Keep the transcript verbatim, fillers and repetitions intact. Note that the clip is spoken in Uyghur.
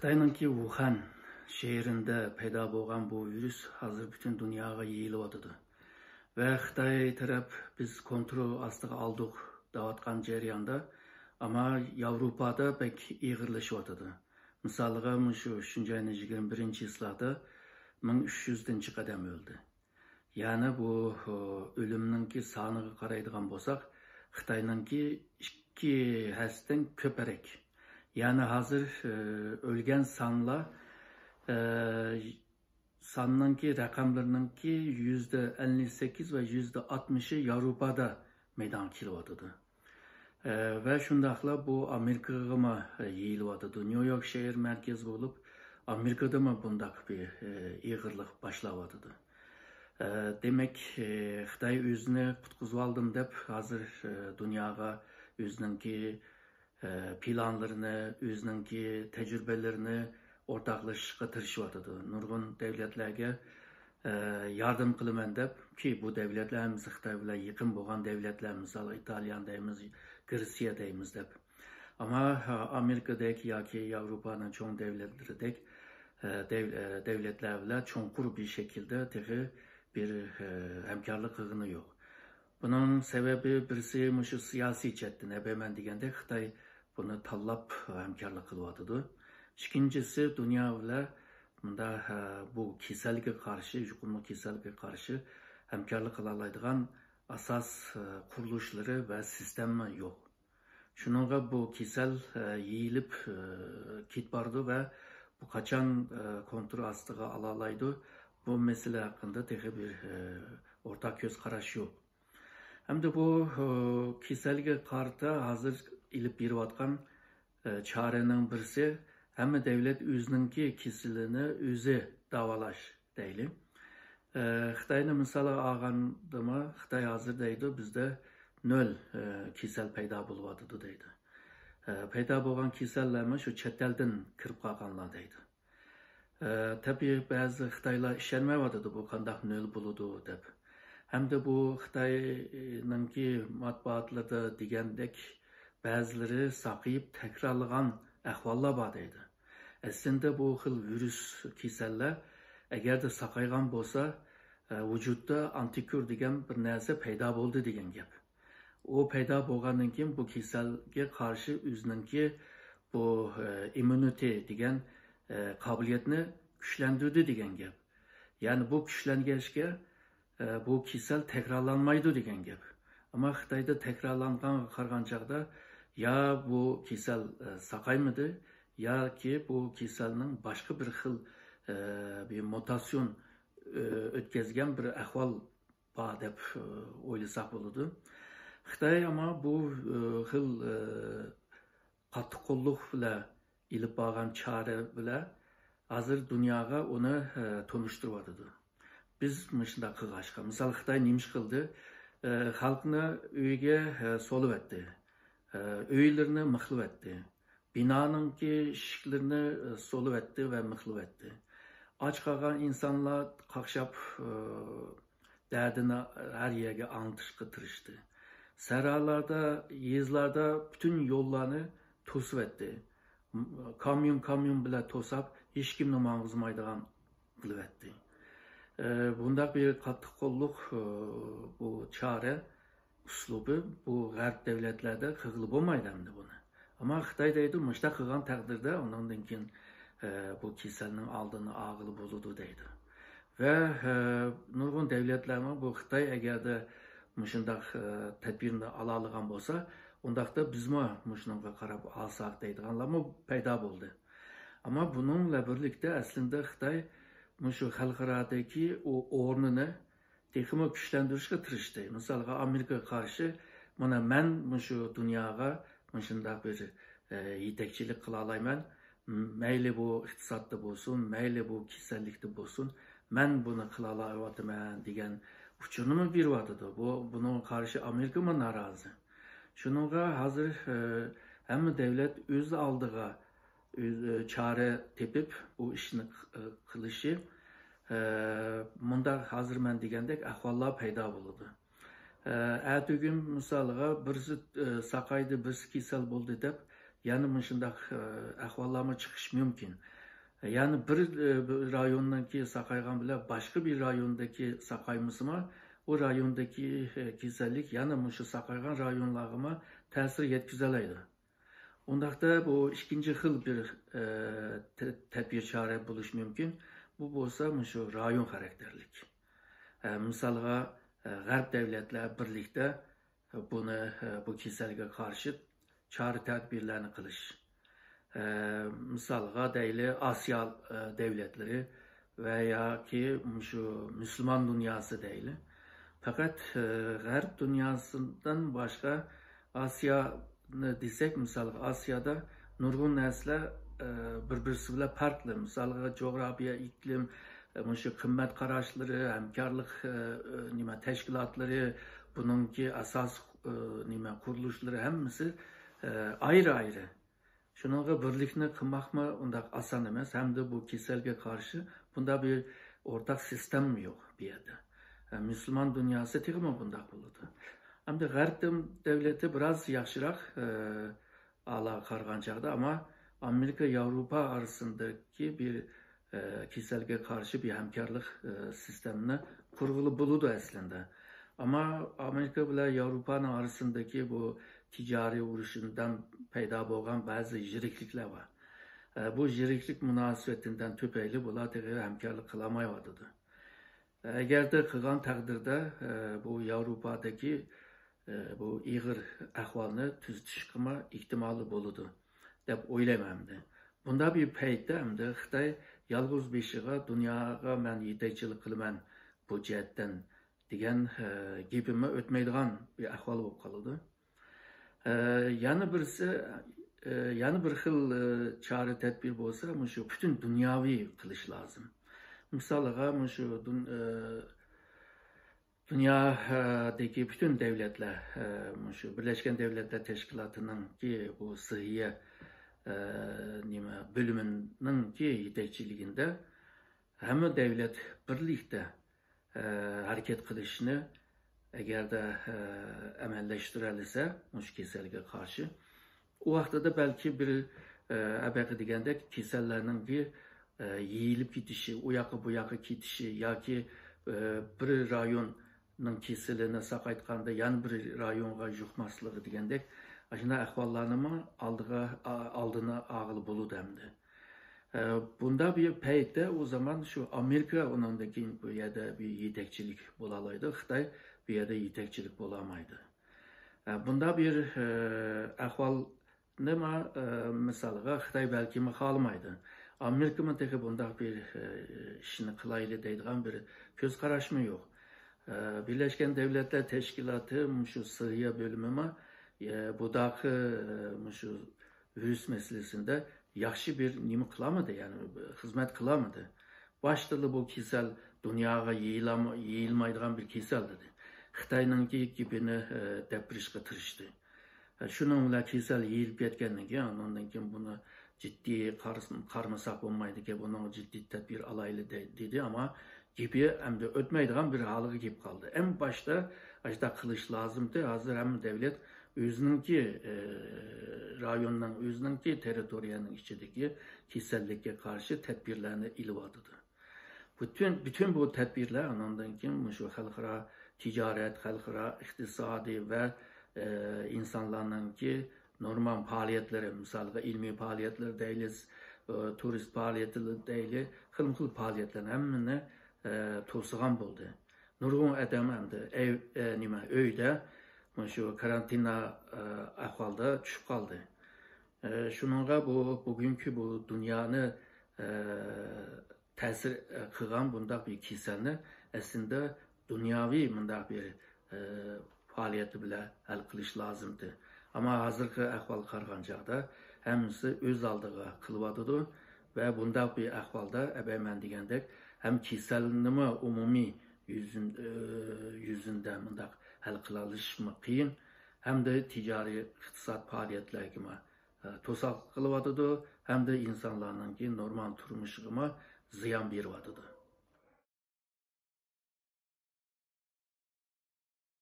خىتاينىڭكى ۋۇخەن شەھىرىندە پەيدا بولغان بۇ ۋىرۇس ھازىر پۈتۈن دۇنياغا يېيىلىۋاتىدۇ. ۋە خىتاي تەرەپ بىز كونترول ئاستىغا ئالدۇق دەۋاتقان جەرياندا، ئەمما ياۋروپادا بەك ئېغىرلىشىۋاتىدۇ. مىسالىغا، مۇشۇ ئۈچىنچى ئاينىڭ يىگىرمە بىرىنچى چىسلادا مىڭ ئۈچ يۈز دىن جىق ئادەم ئۆلدى. يەنى بۇ، ئۆلۈمنىڭكى سانىغا قارايدىغان بولساق، خىتاينىڭكى ئىككى ھەسسىدىن كۆپرەك. يەنى ھازىر، ئۆلگەن سانلار، ساننىڭكى، رەقەملىرىنىڭكى يۈزدە ئەللىك سەككىز ۋە يۈزدە ئاتمىشى ياۋروپادا مەيدانغا كېلىۋاتىدۇ. ئە، ۋە شۇنداقلا بۇ ئامېرىكىغىمۇ يېيىلىۋاتىدۇ. نيۇ يورك شەھەر مەركەز بولۇپ، ئامېرىكىدىمۇ بۇنداق بىر، ئە، ئېغىرلىق باشلاۋاتىدۇ. ئە، دېمەك، ئە، خىتاي ئۆزىنى قۇتقۇزۇۋالدىم دەپ، ھازىر، ئە، دۇنياغا ئۆزىنىڭكى، ئە، پىلانلىرىنى، ئۆزىنىڭكى تەجرىبىلىرىنى ئورتاقلىشىشقا تىرىشىۋاتىدۇ. نۇرغۇن دۆلەتلەرگە ئە، ياردەم قىلىمەن دەپ، كى بۇ دۆلەتلەر ھەممىسى خىتاي بىلەن يېقىن بولغان دۆلەتلەر، مىسال، ئىتالىيە دەيمىز، گرېتسىيە دەيمىز دەپ. ئەمما، ئە، ئامېرىكىدەك ياكى ياۋروپانىڭ چوڭ دۆلەتلىرىدەك، ئە، دەۋ-، ئە، دۆلەتلەر بىلەن چوڭقۇر بىر شەكىلدە تېخى بىر، ئە، ھەمكارلىق قىلغىنى يوق. بۇنىڭ سەۋەبى بىرسى مۇشۇ سىياسىي جەھەتتىن، ئەبەمەن دېگەندەك خىتاي بۇنى تاللاپ ھەمكارلىق قىلىۋاتىدۇ. ئىككىنچىسى، دۇنيا بىلەن مۇنداق، ھە، بۇ كېسەلگە قارشى، يۇقۇملۇق كېسەلگە قارشى ھەمكارلىق قىلالايدىغان ئاساس، ھە، قۇرۇلۇشلىرى ۋە سىستېما يوق. شۇنىڭغا بۇ كېسەل، ھە، يېيىلىپ، ھە، كېتىپ بارىدۇ ۋە بۇ قاچان، ھە، كونترول ئاستىغا ئالالايدۇ، بۇ مەسىلە ھەققىدە تېخى بىر، ھە، ئورتاق كۆز قاراش يوق. ھەمدە بۇ، ئۇ، كېسەلگە قارىتا ھازىر ئېلىپ بېرىۋاتقان، ئە، چارىنىڭ بىرسى، ھەممە دۆلەت ئۆزىنىڭكى كېسىلىنى ئۆزى داۋالاش دەيلى. ئە، خىتاينى مىسالغا ئالغاندىمۇ، خىتاي ھازىر دەيدۇ، بىزدە نۆل، ئە، كېسەل پەيدا بولۇۋاتىدۇ دەيدۇ. ئە، پەيدا بولغان كېسەللەرمۇ شۇ چەت ئەلدىن كىرىپ قالغانلار دەيدۇ. ئە، تەبىئىي، بەزى خىتايلار ئىشەنمەيۋاتىدۇ، بۇ قانداق نۆل بولىدۇ دەپ. ھەمدە بۇ خىتاينىڭكى مەتبۇئاتلىرىدا دېگەندەك، بەزىلىرى ساقىيىپ تەكرارلىغان ئەھۋاللار بار دەيدۇ. ئەسلىدە بۇ خىل ۋىرۇس كېسەللەر ئەگەردە ساقايغان بولسا، ئە، ۋۇجۇدتا ئانتىكور دېگەن بىر نەرسە پەيدا بولدى دېگەن گەپ. ئۇ پەيدا بولغاندىن كېيىن بۇ كېسەلگە قارشى ئۆزىنىڭكى بۇ، ئە، ئىممۇنىتېت دېگەن، ئە، قابىلىيەتنى كۈچلەندۈردى دېگەن گەپ. يەنى بۇ كۈچلەنگەچكە، ئە، بۇ كېسەل تەكرارلانمايدۇ دېگەن گەپ. ئەمما خىتايدا تەكرارلانغانغا قارىغان چاغدا يا بۇ كېسەل، ئە، ساقايمىدى، ياكى بۇ كېسەلنىڭ باشقا بىر خىل، ئە، بىر مۇتاتسىيون، ئە، ئۆتكەزگەن بىر ئەھۋال بار دەپ، ئە، ئويلىساق بولىدۇ. خىتاي ئەمما بۇ، ئە، خىل، ئە، قاتتىق قوللۇق بىلەن ئېلىپ بارغان چارە بىلەن ھازىر دۇنياغا ئۇنى، ئە، تونۇشتۇرۇۋاتىدۇ. بىز مۇشۇنداق قىلغاچقا، مىسال، خىتاي نېمە ئىش قىلدى؟ ئە، خەلقنى ئۆيىگە، ئە، سولىۋەتتى. ئە، ئۆيلىرىنى مىخلىۋەتتى. بىنانىڭكى ئىشىكلىرىنى، ئە، سولىۋەتتى ۋە مىخلىۋەتتى. ئاچ قالغان ئىنسانلار قاقشاپ، ئە، دەردىنى ھەر يەرگە ئاڭلىتىشقا تىرىشتى. سەھرالاردا، يېزىلاردا پۈتۈن يوللارنى توسۇۋەتتى. كاميون، كاميون بىلەن توساپ، ھېچكىمنى ماڭغۇزمايدىغان قىلىۋەتتى. ئە، بۇنداق بىر قاتتىق قوللۇق، ئە، بۇ چارە ئۇسلۇبى بۇ غەرب دۆلەتلەردە قىلغىلى بولمايدۇ ئەمدى بۇنى. ئەمما خىتاي دەيدۇ، مۇشۇنداق قىلغان تەقدىردە ئۇنىڭدىن كېيىن، ئە، بۇ كېسەلنىڭ ئالدىنى ئالغىلى بولىدۇ دەيدۇ. ۋە، ئە، نۇرغۇن دۆلەتلەرمۇ بۇ خىتاي ئەگەردە مۇشۇنداق، ئە، تەدبىرنى ئالالىغان بولسا، ئۇنداقتا بىزمۇ مۇشۇنىڭغا قاراپ ئالساق دەيدىغانلارمۇ پەيدا بولدى. ئەمما بۇنىڭ بىلەن بىرلىكتە ئەسلىدە خىتاي مۇشۇ خەلقئارادىكى ئۇ ئورنىنى تېخىمۇ كۈچلەندۈرۈشكە تىرىشتى. مىسالغا، ئامېرىكىغا قارشى، مانا، مەن مۇشۇ دۇنياغا مۇشۇنداق بىر، ئە، يېتەكچىلىك قىلالايمەن. م-، مەيلى بۇ ئىقتىسادتا بولسۇن، مەيلى بۇ كېسەللىكتە بولسۇن، مەن بۇنى قىلالايۋاتىمەن دېگەن ئۇچۇرنىمۇ بېرىۋاتىدۇ. بۇ، بۇنىڭغا قارشى ئامېرىكىمۇ نارازى. شۇنىڭغا ھازىر، ئە، ھەممە دۆلەت ئۆز ئالدىغا ئۆز، ئە، چارە تېپىپ، بۇ ئىشنى ق-، ئە، قىلىشى، ئە، مۇنداق ھازىر مەن دېگەندەك ئەھۋاللار پەيدا بولىدۇ. ئە، ئەتىگۈن مىسالىغا بىرسى، ئە، ساقايدى، بىرسى كېسەل بولدى دەپ، يەنە مۇشۇنداق، ئە، ئەھۋاللارمۇ چىقىشى مۇمكىن. يەنى بىر، ئە، بىر رايوندىكى ساقايغان بىلەن باشقا بىر رايوندىكى ساقايمىسىمۇ، ئۇ رايوندىكى، ئە، كېسەللىك يەنە مۇشۇ ساقايغان رايونلارغىمۇ تەسىر يەتكۈزەلەيدۇ. ئۇنداقتا بۇ ئىككىنچى خىل بىر، ئە، تە-، تەدبىر چارە بولۇشى مۇمكىن. بۇ بولسا مۇشۇ رايون خاراكتېرلىك. ئە، مىسالغا، ئە، غەرب دەۋلەتلەر بىرلىكتە بۇنى، ئە، بۇ كېسەلگە قارشى چارە تەدبىرلەرنى قىلىش. ئە، مىسالغا دەيلى، ئاسىيا، ئە، دەۋلەتلىرى ۋە ياكى مۇشۇ مۇسۇلمان دۇنياسى دەيلى. پەقەت، ئە، غەرب دۇنياسىدىن باشقا ئاسىيانى دېسەك، مىسالغا ئاسىيادا نۇرغۇن نەرسىلەر، ئە، بىر-بىرسى بىلەن پەرقلىق. مىسالغا جۇغراپىيە، ئىقلىم، ئە، مۇشۇ قىممەت قاراشلىرى، ھەمكارلىق، ئە، ئە، نېمە، تەشكىلاتلىرى، بۇنىڭكى ئاساس، ئە، نېمە، قۇرۇلۇشلىرى ھەممىسى، ئە، ئايرى-ئايرى. شۇنىڭغا بىرلىكنى قىلماقمۇ ئۇنداق ئاسان ئەمەس، ھەمدە بۇ كېسەلگە قارشى بۇنداق بىر ئورتاق سىستېما يوق بۇ يەردە. ئە، مۇسۇلمان دۇنياسى تېخىمۇ بۇنداق بولىدۇ. ئەمدى غەرب دەم-، دەۋلىتى بىراز ياخشىراق، ئە، ئالاغا قارىغان چاغدا، ئەمما ئامېرىكا، ياۋروپا ئارىسىندىكى بىر، ئە، كېسەلگە قارشى بىر ھەمكارلىق، ئە، سىستېمىنى قۇرغىلى بولىدۇ ئەسلىندە. ئەمما ئامېرىكا بىلەن ياۋروپانىڭ ئارىسىندىكى بۇ تىجارىي ئۇرۇشىدىن پەيدا بولغان بەزى يىرىكلىكلەر بار. ئە، بۇ يىرىكلىك مۇناسىۋىتىدىن تۈپەيلى بۇلار تېخى ھەمكارلىق قىلالمايۋاتىدۇ. ئەگەردە قىلغان تەقدىردە، ئە، بۇ ياۋروپادىكى، ئە، بۇ ئېغىر ئەھۋالنى تۈزىتىشكىمۇ ئېھتىمالى بولىدۇ، دەپ ئويلايمەن ئەمدى. بۇنداق بىر پەيتتە ئەمدى خىتاي يالغۇز بېشىغا دۇنياغا مەن يېتەكچىلىك قىلىمەن بۇ جەھەتتىن دېگەن، ئە، گېپىمۇ ئۆتمەيدىغان بىر ئەھۋال بولۇپ قالىدۇ. ئە، يەنە بىرسى، ئە، يەنە بىر خىل، ئە، چارە تەدبىر بولسا، مۇشۇ پۈتۈن دۇنياۋى قىلىش لازىم. مىسالىغا، مۇشۇ دۇن-، ئە، دۇنيادىكى پۈتۈن دەۋلەتلەر، ئە، مۇشۇ بىرلەشكەن دەۋلەتلەر تەشكىلاتىنىڭكى بۇ سىھھىيە، ئە، نېمە، بۆلۈمىنىڭكى يېتەكچىلىكىدە ھەممە دەۋلەت بىرلىكتە، ئە، ھەرىكەت قىلىشنى ئەگەردە، ئە، ئەمەلىيلەشتۈرەلىسە، مۇشۇ كېسەلگە قارشى، ئۇ ۋاقتىدا بەلكى بىر، ئە، ئەبەقە دېگەندەك كېسەللەرنىڭكى، ئە، يېيىلىپ كېتىشى، ئۇ ياققا بۇ ياققا كېتىشى ياكى، ئە، بىر رايوننىڭ كېسىلىنى ساقايتقاندا يەنە بىر رايونغا يۇقماسلىقى دېگەندەك، ئاشۇنداق ئەھۋاللارنىمۇ ئالدىغا، ئا-، ئالدىنى ئالغىلى بولىدۇ ئەمدى. ئە، بۇنداق بىر پەيتتە ئۇ زامان شۇ ئامېرىكا ئۇنىڭدىن كېيىن بۇ يەردە بىر يېتەكچىلىك بولالايدۇ، خىتاي بۇ يەردە يېتەكچىلىك بولالمايدۇ. ئە، بۇنداق بىر، ئە، ئەھۋالنى ما-، ئە، مىسالغا خىتاي بەلكىمۇ خالىمايدۇ. ئامېرىكىمۇ تېخى بۇنداق بىر، ئە، ئىشنى قىلايلى دەيدىغان بىر كۆز قاراشمۇ يوق. ئە، بىرلەشكەن دەۋلەتلەر تەشكىلاتى مۇشۇ سىرىيە بۆلۈمىمۇ، ئە، بۇداقى، ئە، مۇشۇ ۋىرۇس مەسىلىسىندە ياخشى بىر نېمە قىلالمىدى، يەنى خىزمەت قىلالمىدى. باشتىلا بۇ كېسەل دۇنياغا يېيىلام-، يېيىلمايدىغان بىر كېسەل دېدى. خىتاينىڭكى گېپىنى، ئە، دەپ بېرىشقا تىرىشتى. ئە، شۇنىڭ بىلەن كېسەل يېيىلىپ كەتكەندىن كېيىن، ئاندىن كېيىن بۇنى جىددىي قارىس-، قارىمىساق بولمايدىكەن، بۇنىڭغا جىددىي تەدبىر ئالايلى دە-، دېدى، ئەمما گېپى ئەمدى ئۆتمەيدىغان بىر ھالغا كېلىپ قالدى. ئەڭ باشتا ئاشۇنداق قىلىش لازىمتى. ھازىر ھەممە دەۋلەت ئۆزىنىڭكى، ئى، رايوننىڭ، ئۆزىنىڭكى تېررىتورىيەنىڭ ئىچىدىكى كېسەللىككە قارشى تەدبىرلەرنى ئېلىۋاتىدۇ. پۈتۈن، پۈتۈن بۇ تەدبىرلەر ئاناندىن كېيىن مۇشۇ خەلقئارا تىجارەت، خەلقئارا ئىقتىسادىي ۋە، ئى، ئىنسانلارنىڭكى نورمال پائالىيەتلىرى، مىسالغا ئىلمىي پائالىيەتلىرى دەيلى، ئى، تۇرىست پائالىيەتلىرى دەيلى، خىلمۇ خىل پائالىيەتلەرنى ھەممىنى، ئى، توسىغان بولدى. نۇرغۇن ئادەم ئەمدى ئەي-، ئە، نېمە، ئۆيدە مۇشۇ كارانتىنا، ئە، ئەھۋالدا چۈشۈپ قالدى. ئە، شۇنىڭغا بۇ بۈگۈنكى بۇ دۇنيانى، ئە، تەسىر، ئە، قىلغان بۇنداق بىر كېسەلنى ئەسلىدە دۇنياۋى مۇنداق بىر، ئە، پائالىيەت بىلەن ھەل قىلىش لازىمدى. ئەمما ھازىرقى ئەھۋالغا قارىغان چاغدا ھەممىسى ئۆز ئالدىغا قىلىۋاتىدۇ ۋە بۇنداق بىر ئەھۋالدا ئەبەي مەن دېگەندەك ھەم كېسەلنىمۇ ئومۇمىي يۈزىن-، ئى، يۈزىندە مۇنداق ھەل قىلالىشىشمۇ قىيىن، ھەمدە تىجارىي ئىقتىساد پائالىيەتلەرگىمۇ، ئى، توساق قىلىۋاتىدۇ، ھەمدە ئىنسانلارنىڭكى نورمال تۇرمۇشىغىمۇ زىيان بېرىۋاتىدۇ.